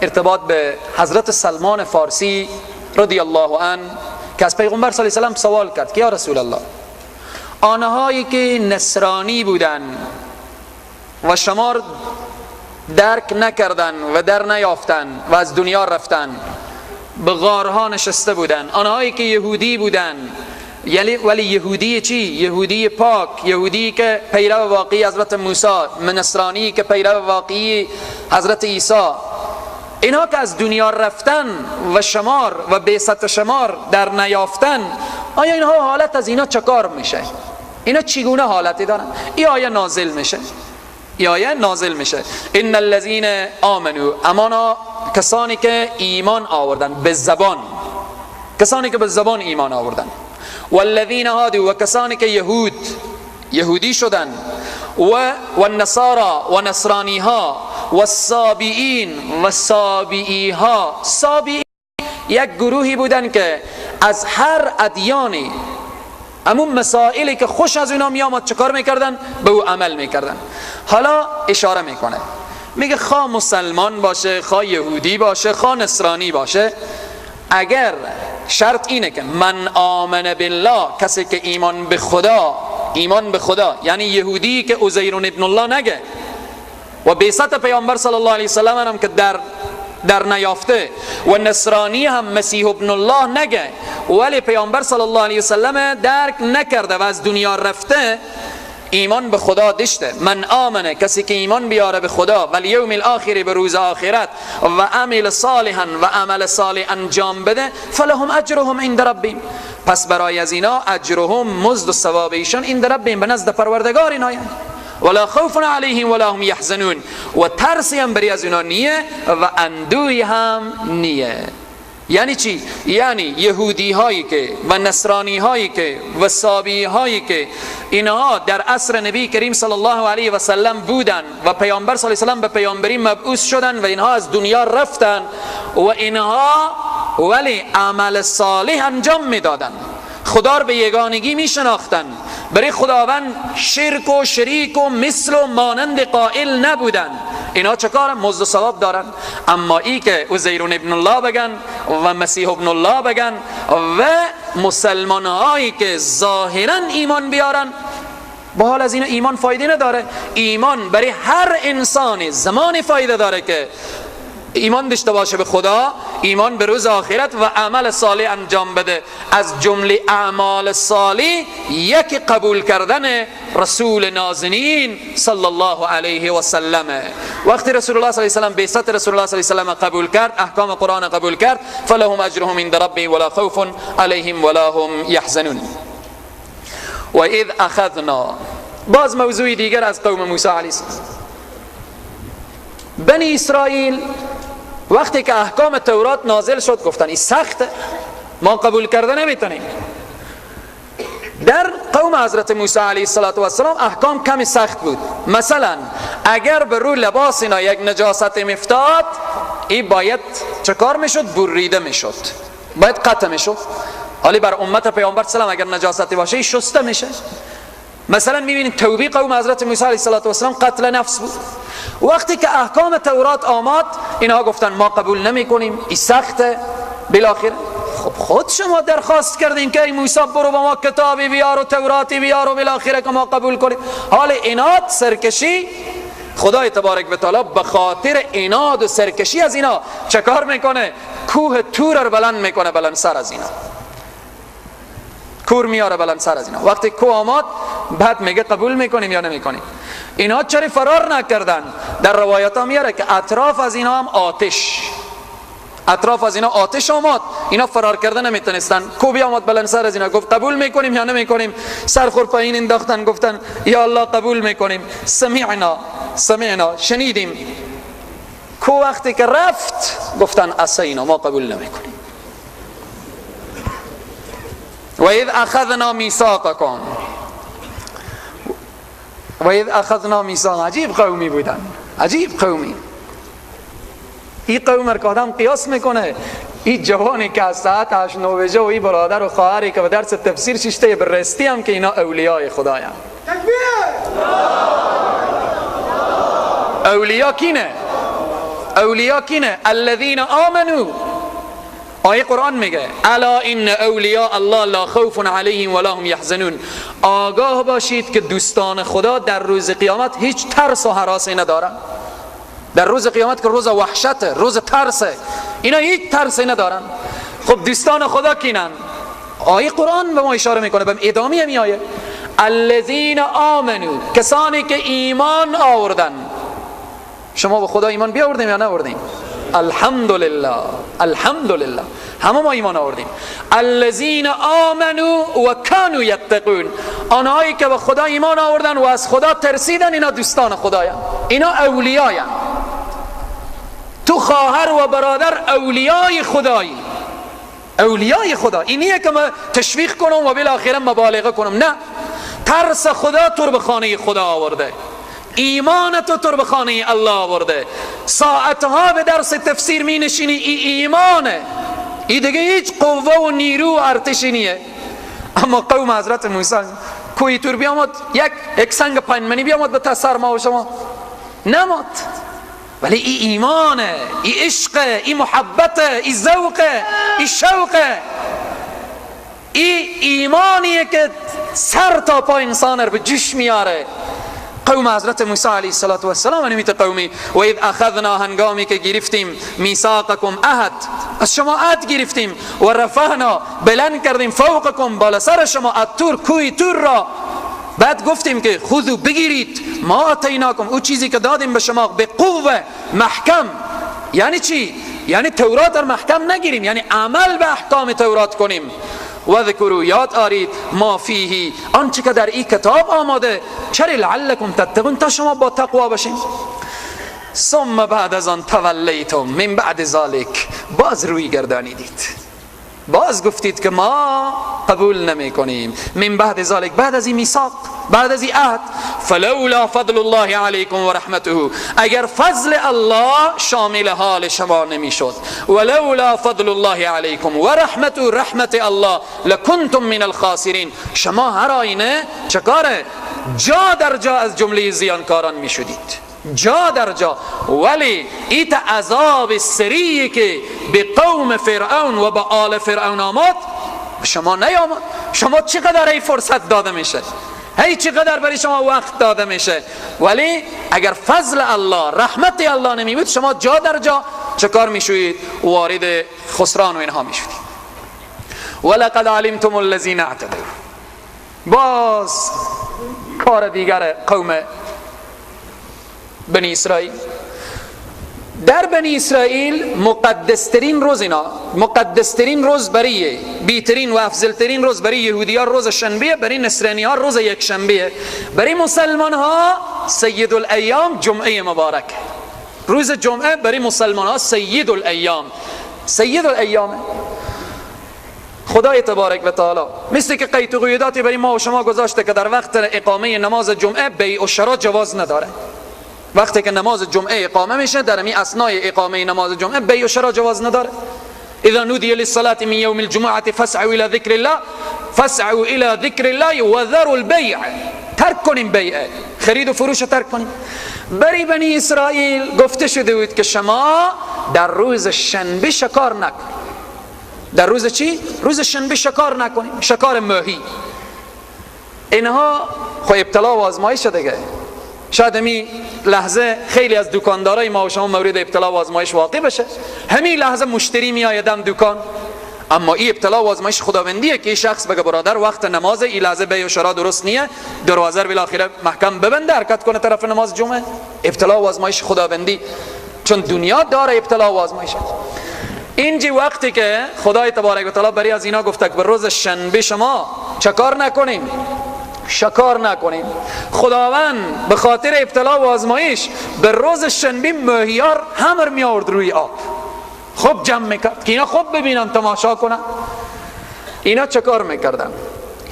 ارتباط به حضرت سلمان فارسی رضی الله عنه که از پیغمبر صلی الله علیه و سلم سوال کرد که یا رسول الله، آنهایی که نصرانی بودن و شما درک نکردن و در نیافتن و از دنیا رفتن، به غارها نشسته بودن، آنهایی که یهودی بودن، یعنی ولی یهودی چی؟ یهودی پاک، یهودی که پیرو واقعی حضرت موسی، نصرانی که پیرو واقعی حضرت عیسی، اینها که از دنیا رفتن و شمار و بعثت شمار در نیافتن، آیا اینها حالت از اینا چکار میشه؟ اینا چگونه حالتی دارن؟ این آیه نازل میشه، این آیه نازل میشه. ان الذين آمنوا، امانا کسانی که ایمان آوردن به زبان، کسانی که به زبان ایمان آوردن، والذین هادوا، و کسانی که یهود، یهودی شدن، و النصارى و نصرانی ها، و الصابئین و صابئی ها. صابئین یک گروهی بودن که از هر ادیانی همون مسائلی که خوش از اونا می آمد چکار میکردن؟ به او عمل میکردن. حالا اشاره میکنه، میگه خواه مسلمان باشه، خواه یهودی باشه، خواه نصرانی باشه، اگر شرط اینه که من آمن بالله، کسی که ایمان به خدا، ایمان به خدا یعنی یهودی که عزیر ابن الله نگه و بعثت پیامبر صلی الله علیه وسلم هم که در نیافته، و نصرانی هم مسیح ابن الله نگه ولی پیامبر صلی الله علیه وسلم درک نکرده و از دنیا رفته، ایمان به خدا داشته. من آمنه، کسی که ایمان بیاره به خدا، و الیوم الاخر، به روز آخرت، و عمل صالحا، و عمل صالح انجام بده، فلهم اجرهم عند ربهم، پس برای از اینا اجرهم، مزد و ثواب ایشان، عند ربهم، به نزد پروردگار اینا، ولا خوف علیهم ولا هم یحزنون، و ترسی هم بری از اینا نیه و اندوی هم نیه. یعنی چی؟ یعنی یهودی هایی که و نصرانی هایی که و صابی هایی که اینها در عصر نبی کریم صلی الله علیه و سلم بودن و پیامبر صلی الله علیه و سلم به پیامبری مبعوث شدن و اینها از دنیا رفتن و اینها ولی عمل صالح انجام میدادن، خدا رو به یگانگی می شناختن، برای خداوند شرک و شریک و مثل و مانند قائل نبودن، اینا چه کارن؟ مزد و ثواب دارن. اما ای که عزیر ابن الله بگن و مسیح ابن الله بگن و مسلمان هایی که ظاهرا ایمان بیارن، با حال از اینا ایمان فایده نداره. ایمان برای هر انسانی زمانی فایده داره که ایمان داشته باشه به خدا، ایمان به روز آخرت و عمل صالح انجام بده. از جمله اعمال صالح یک قبول کردن رسول نازنین صلی الله علیه و سلم. وقتی رسول الله صلی الله علیه و سلم بعثت رسول الله صلی الله علیه و سلم قبول کرد، احکام قرآن قبول کرد، فلهم اجرهم عند ربهم ولا خوف علیهم ولا هم یحزنون. و اذ اخذنا، باز موضوع دیگر از قوم موسی علیه السلام. بنی اسرائیل وقتی که احکام تورات نازل شد گفتن این سخته، ما قبول کرده نمیتونیم. در قوم حضرت موسی علیه السلام احکام کمی سخت بود. مثلا اگر به رو لباس اینا یک نجاست میفتاد، این باید چه کار میشد؟ بریده میشد، باید قطع میشد. حالی بر امت پیامبر سلام اگر نجاستی باشه این شسته میشه. مثلا میبینید توبه قوم حضرت موسی علیه السلام قتل نفس بود. وقتی که احکام تورات آمد اینها گفتن ما قبول نمی کنیم، این سخته. بالاخره خب خود شما درخواست کردین که ای موسی برو با ما کتابی بیار و توراتی بیار و بالاخره که ما قبول کنیم. حال اینات سرکشی، خدای تبارک و تعالی به خاطر ایناد و سرکشی از اینا چه کار میکنه؟ کوه تور رو بلند میکنه، بلند سر از اینا کور میاره، بلند سر از اینا. وقتی کو آمد بعد میگه قبول میکنیم یا نمیکنیم. اینا چرا فرار نکردن؟ در روایت ها میاره که اطراف از اینا هم آتش، اطراف از اینا آتش آمد، اینا فرار کردن نمیتونستن. کو بیامد بلند سر از اینا گفت قبول میکنیم یا نمیکنیم؟ سرخور پایین انداختن، گفتن یا الله قبول میکنیم. سمعنا سمعنا، شنیدیم. کو وقتی که رفت گفتن عصینا، ما قبول نمیکنیم. و اذ اخذنا میثاقکم، و اذ اخذنا میثاق. عجیب قومی بودن، عجیب قومی. این قوم رو که آدم قیاس میکنه، این جوانی که از ساعت 8 9 بجه و این برادر و خواهری که به درس تفسیر ششته برستی هم که اینا اولیای خدایند. اولیا کینه؟ اولیا کینه؟ الذین آمنوا. آیه قرآن میگه الا ان اولیاء الله لا خوف علیهم ولا هم یحزنون. آگاه باشید که دوستان خدا در روز قیامت هیچ ترس و هراسی ندارن. در روز قیامت که روز وحشته، روز ترسه، اینا هیچ ترسی ندارن. خب دوستان خدا کینن؟ آیه قرآن به ما اشاره میکنه، به ادامه می آیه الذین آمنوا، کسانی که ایمان آوردن. شما به خدا ایمان بیاوردیم یا نآوردیم؟ الحمدلله، الحمدلله، همه ما ایمان آوردیم. الذین آمنوا و کانوا یتقون، آنهایی که به خدا ایمان آوردن و از خدا ترسیدن، اینا دوستان خدایان، اینا اولیایان. تو خواهر و برادر اولیای خدایی، اولیای خدا. اینیه که ما تشویق کنم و بالاخره مبالغه کنم، نه، ترس خدا تو رو به خانه خدا آورده، ایمان تو رو به خانه الله آورده. ساعتها به درس تفسیر می نشینی، ای ایمانه، ای دیگه هیچ قوه و نیرو و ارتشی نیه. اما قوم حضرت موسی کوی تور بیامد، یک سنگ 5 منی بیامد به تسر ما و شما نماد. ولی ای ایمانه، ای عشقه، ای محبته، ای ذوقه، ای شوقه، ای ایمانیه که سر تا پا انسان رو به جوش میاره. قوم حضرت موسی علیه السلام نمیت قومی و اذ اخذنا، هنگامی که گرفتیم، میثاقکم عهد، از شما عهد گرفتیم، و رفعنا، بلند کردیم، فوقکم، بالا سر شما، الطور، کوی تور را. بعد گفتیم که خذو، بگیرید، ما آتیناکم، او چیزی که دادیم به شما، به قوه محکم. یعنی چی؟ یعنی تورات را محکم نگیریم، یعنی عمل به احکام تورات کنیم. و ذکروا، یاد آرید، ما فیه، آنچه که در این کتاب آماده، چرا؟ لعلکم تتقون، تا شما با تقوا باشین. ثم بعد از آن تولیتم من بعد ذلک، باز روی گردانیدید، باز گفتید که ما قبول نمی کنیم. من بعد ذلک، بعد از این میثاق، بعد از این عهد، فلولا فضل الله علیکم و رحمته، اگر فضل الله شامل حال شما نمی شد، ولولا فضل الله علیکم و رحمته، رحمت الله، لکنتم من الخاسرین، شما هر آینه چکاره جا در جا از جمله زیانکاران می شدید، جا در جا. ولی ایت عذاب سریعی که به قوم فرعون و به آل فرعون آمد شما نیامد. شما چقدر ای فرصت داده میشه، هی چقدر برای شما وقت داده میشه، ولی اگر فضل الله، رحمت الله نمی بود، شما جا در جا چه کار میشوید؟ وارد خسران و اینها میشودید. ولقد علمتم الذین اعتدوا، باز کار دیگر قوم بنی اسرائیل. در بنی اسرائیل مقدسترین روز، اینا مقدسترین روز برای بیترین و افضلترین روز برای یهودی ها روز شنبه، برای نصرانی ها روز یک شنبه، برای مسلمان ها سید الایام جمعه مبارک. روز جمعه برای مسلمان ها سید الایام، سید الایام. خدای تبارک و تعالی مثل که قید و قیوداتی برای ما و شما گذاشته که در وقت اقامه نماز جمعه بیع و شراء جواز نداره. وقتی که نماز جمعه اقامه میشه، در می اثنای اقامه نماز جمعه بیع و شراء جواز نداره. اذا نودی للصلاه من یوم الجمعه فاسعوا الى ذکر الله، فاسعوا الى ذکر الله وذروا البیع، ترک کنیم بیع، خرید و فروش ترک کنیم. بری بنی اسرائیل گفته شده بود که شما در روز شنبه شکار نکنید. در روز چی؟ روز شنبه شکار نکنیم، شکار ماهی. اینها خب ابتلا و آزمایش دیگه. شاید همین لحظه خیلی از دکاندارای ما و شما مورد ابتلا و آزمایش واقع بشه. همین لحظه مشتری میآید دم دکان، اما این ابتلا و آزمایش خداوندیه که این شخص بگه برادر وقت نماز، این لحظه بیع و شراء درست نیه، دروازه رو بالاخره محکم ببنده، حرکت کنه طرف نماز جمعه. ابتلا و آزمایش خداوندی، چون دنیا داره ابتلا و آزمایش. اینجی وقتی که خدای تبارک و تعالی برای از اینا گفته که به روز شنبه شما چکار نکنیم، شکار نکنیم، خداوند به خاطر ابتلا و آزمایش به روز شنبه ماهیار همر می آورد روی آب، خوب جمع میکرد که اینا خوب ببینن تماشا کنن. اینا چکار میکردن؟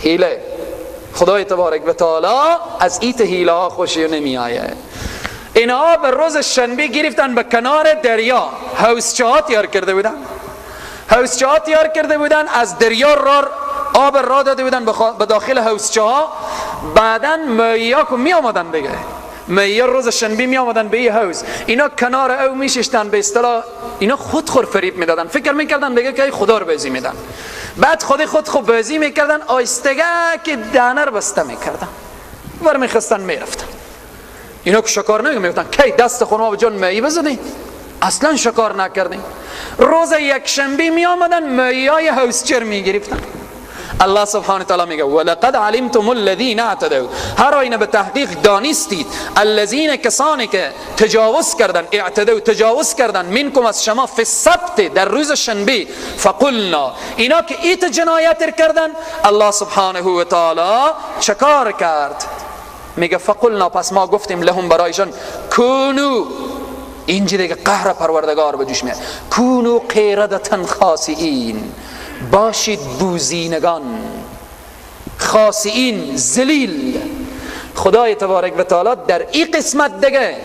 حیله. خدای تبارک و تعالی از ایت حیله ها خوشی نمی آید. اینا به روز شنبه گرفتن به کنار دریا، حوضچه ها تیار کرده بودن، حوضچه ها تیار کرده بودن، از دریا را آب را داده بودن به داخل حوضچه ها. بعداً ماهی‌ها که می آمدن دیگه، ماهی‌ها روز شنبه می آمدن به این حوض، اینا کنار او می ششتن، به اصطلاح اینا خود خور فریب میدادن، فکر میکردن دیگه که خدا رو بازی میدن. بعد خود خود بازی میکردن، آیستگه که دهنه رو بسته میکردن، ور میخستن میرفتن. اینا که شکار نمیگن، میگفتن کی دست خونما به جان ماهی بزنی، اصلا شکار نکردیم. روز یک شنبه می آمدن ماهی‌های حوضچه می گرفتن، الله سبحانه تعالی میگه ولقد علمتم الذین اعتدوا، هر آینه به تحقیق دانستید الذین کسانی که تجاوز کردن، اعتدوا تجاوز کردن، منکم از شما، فی السبت در روز شنبه، فقلنا اینا که ایت جنایت کردن، الله سبحانه و تعالی چکار کرد؟ میگه فقلنا پس ما گفتیم لهم برایشان کونو، اینجا دیگه قهر پروردگار به جوش میاد، کونو قردة خاسئین، باشید بوزینگان، خاسئین ذلیل. خدای تبارک و تعالی در این قسمت دیگه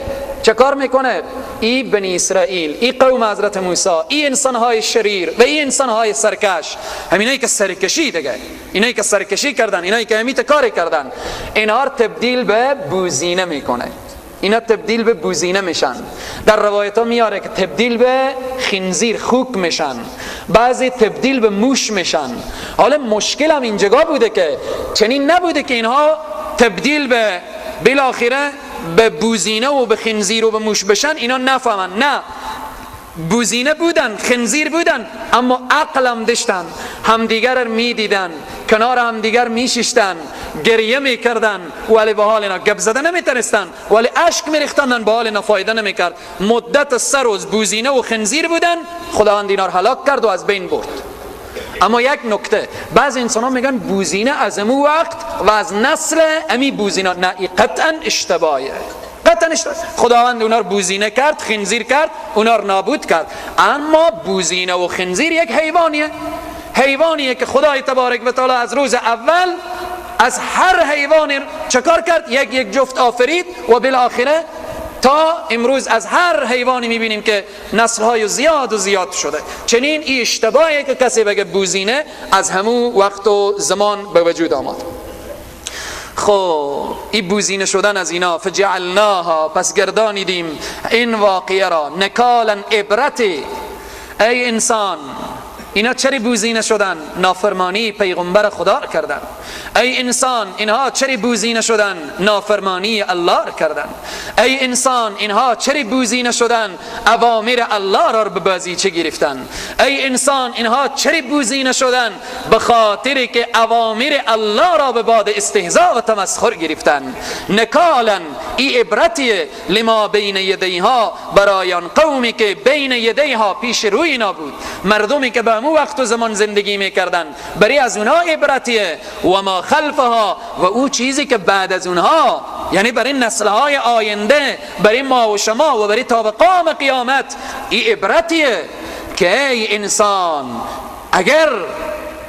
چه کار میکنه؟ ای بنی اسرائیل، ای قوم حضرت موسی، ای انسانهای شریر و ای انسانهای سرکش، همینایی که سرکشی دیگه، اینایی که سرکشی کردن، اینایی که همیت کاری کردن، اینها تبدیل به بوزینه میکنه، اینا تبدیل به بوزینه میشن. در روایت ها میاره که تبدیل به خنزیر خوک میشن، بعضی تبدیل به موش میشن. حالا مشکل هم اینجا بوده که چنین نبوده که اینها تبدیل به بالاخره به بوزینه و به خنزیر و به موش بشن، اینا نفهمن. نه، بوزینه بودن، خنزیر بودن، اما عقلم داشتن، همدیگر رو میدیدن، کنار همدیگر میشیشتن، گریه میکردن، ولی به حال اینا گپ زده نمیتونستن، ولی اشک میریختن، به حال اینا فایده نمیکرد. مدت 3 روز بوزینه و خنزیر بودن، خداوند اینا رو هلاک کرد و از بین برد. اما یک نکته، بعض انسان ها میگن بوزینه از امو وقت و از نسل امی بوزینه، نه، قطعا اشتباهه، قطعا اشتباه. خداوند اونا رو بوزینه کرد، خنزیر کرد، اونا رو نابود کرد. اما بوزینه و خنزیر یک حیوانیه، حیوانیه که خدای تبارک و تعالی از روز اول از هر حیوانی چکار کرد؟ یک جفت آفرید و بالاخره تا امروز از هر حیوانی میبینیم که نسل‌های زیاد و زیاد شده. چنین این اشتباهی که کسی بگه بوزینه از همون وقت و زمان به وجود آمد. خب این بوزینه شدن از اینا، فجعلناها پس گردانیدیم این واقعه را نکالا عبرتی. ای انسان، اینا چرا بوزینه شدن؟ نافرمانی پیغمبر خدا را کردن. ای انسان، اینها چرا بوزینه شدن؟ نافرمانی الله را کردن. ای انسان، اینها چرا بوزینه شدن؟ اوامر الله را به بازیچه گرفتن. ای انسان، اینها چرا بوزینه شدن؟ به خاطر که اوامر الله را به باد استهزاء و تمسخر گرفتن. نکالا ای عبرتی لما بین یدیها، برای آن قومی که بین یدیها پیش روی اینا بود، مردمی که به وقت و زمان زندگی میکردن، برای از اونها عبرتیه. و ما خلفها، و او چیزی که بعد از اونها، یعنی برای نسلهای آینده، برای ما و شما و برای تا به قام قیامت، ای عبرتیه که ای انسان اگر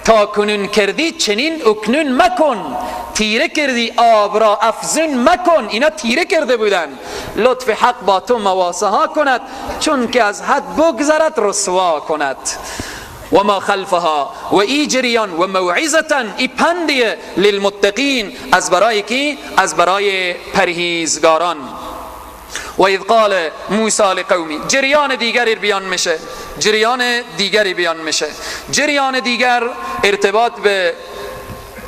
تا کنون کردی چنین اکنون مکن، تیره کردی آب را افزون مکن. اینا تیره کرده بودن. لطف حق با تو مواسه ها کند، چون که از حد بگذرد رسوا کند. و ما خلفها، و ای جریان و موعظه، ای پندیه للمتقین، از برای کی؟ از برای پرهیزگاران. و اذ قال موسی لقومی، جریان دیگری بیان میشه، جریان دیگری بیان میشه. جریان دیگر ارتباط به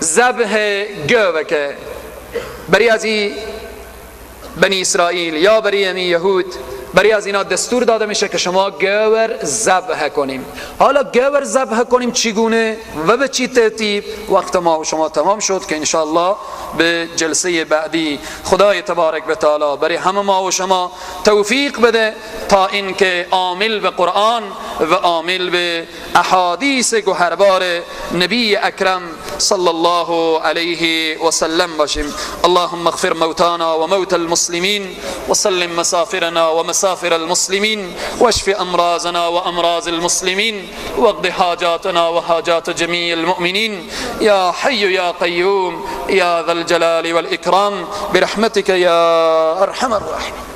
ذبح گاوه که برای از بنی اسرائیل یا برای یهود، برای از اینا دستور داده میشه که شما گاور ذبح کنیم. حالا گاور ذبح کنیم چگونه و به چی ترتیب؟ وقت ما و شما تمام شد که انشاءالله به جلسه بعدی خدای تبارک و تعالی برای همه ما و شما توفیق بده تا اینکه عامل به قرآن و عامل به احادیث گوهربار نبی اکرم صلی الله علیه و سلم باشیم. اللهم اغفر موتانا و موت المسلمین و سلم مسافرنا و مسافر المسلمين، واشف أمراضنا وأمراض المسلمين، واقض حاجاتنا وحاجات جميع المؤمنين يا حي يا قيوم يا ذا الجلال والإكرام برحمتك يا أرحم الراحمين.